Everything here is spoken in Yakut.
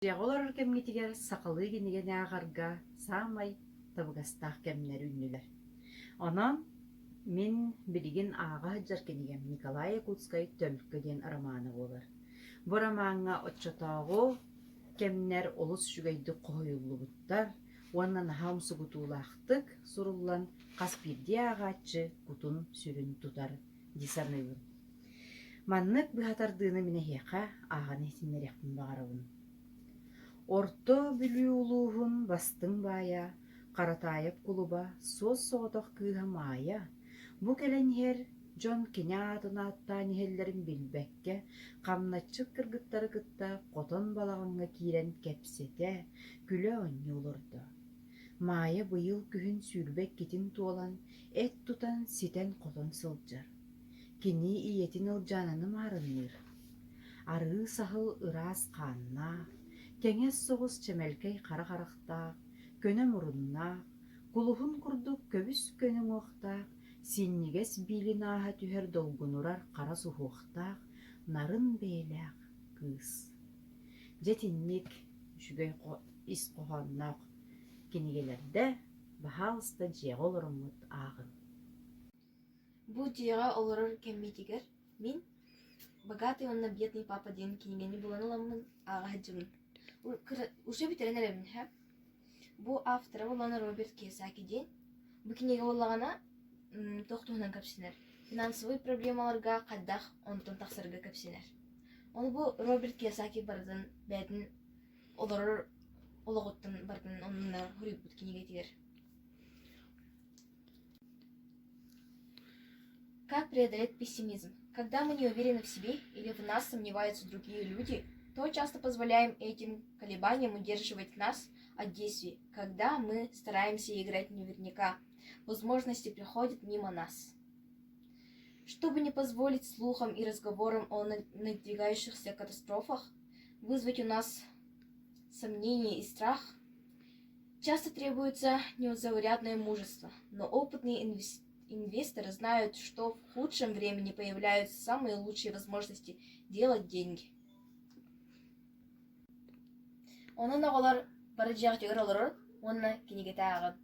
Дьиэҕэ олорор кэмҥитигэр сахалыы кинигэни ааҕарга саамай табыгастаах кэмнэр үүннүлэр. Онон мин билигин ааҕа сылдьар кинигэм Николай Якутскай «Төлкө» диэн романа буолар. Бу ромаҥҥа оччотооҕу кэмнэр олус үчүгэйдик хоһуйуллубуттар уонна наһаа умсугутуулаахтык суруллан хас биирдии ааҕааччы кутун-сүрүн тутар дии саныыбын. Маннык быһа тардыыны мин эһиэхэ ааҕан иһитиннэриэхпин баҕарабын. Орто Бүлүү улууһун бастыҥ баайа Харатаайап кулуба суос-соҕотох кыыһа Маайа бу кэлэн иһэр дьон кини аатын ааттаан иһэллэрин билбэккэ, хамначчыт кыргыттары кытта хотон балаҕаҥҥа киирэн кэпсэтэ, күлэ-оонньуу олордо. Маайа быйыл күһүн 22-тин туолан, эт тутан ситэн-хотон сылдьар. Кини ийэтин Ылдьаананы маарынныыр. Арыы саһыл ыраас хааннаах, кэҥэс соҕус чэмэлкэй хара харахтаах, көнө муруннаах, кулуһун курдук көбүс-көнө уҥуохтаах, синньигэс биилин ааһа түһэр долгунурар хара суһуохтаах, нарын бэйэлээх кыыс. Дьэ итинник үчүгэй ис хоһоонноох кинигэлэрдэ, баһаалыста дьиэҕэ олороммут ааҕыҥ. Бу дьиэҕэ олорор кэммитигэр мин «Богатый уонна бедный папа» диэн кинигэни булан ыламмын ааҕа сылдьабын. Уже бүтэрэн эрэбин һэ. Бу автора буоллаҕына Роберт Кийосаки диэн. Бу кинигэ буоллаҕына туох туһунан кэпсэнэр? Финансовай проблемаларга хайдах онтон тахсарга кэпсэнэр. Ону бу Роберт Кийосаки барытын бэйэтин олорор олоҕуттан барытын оннунар суруйбут кинигэтигэр. Как преодолеть пессимизм? Когда мы не уверены в себе или в нас сомневаются другие люди, то часто позволяем этим колебаниям удерживать нас от действий, когда мы стараемся играть наверняка. Возможности приходят мимо нас. Чтобы не позволить слухам и разговорам о надвигающихся катастрофах вызвать у нас сомнения и страх, часто требуется незаурядное мужество, но опытные инвесторы знают, что в худшем времени появляются самые лучшие возможности делать деньги. Онон оҕолор бары дьиэҕитигэр олорор уонна кинигэтэ ааҕын.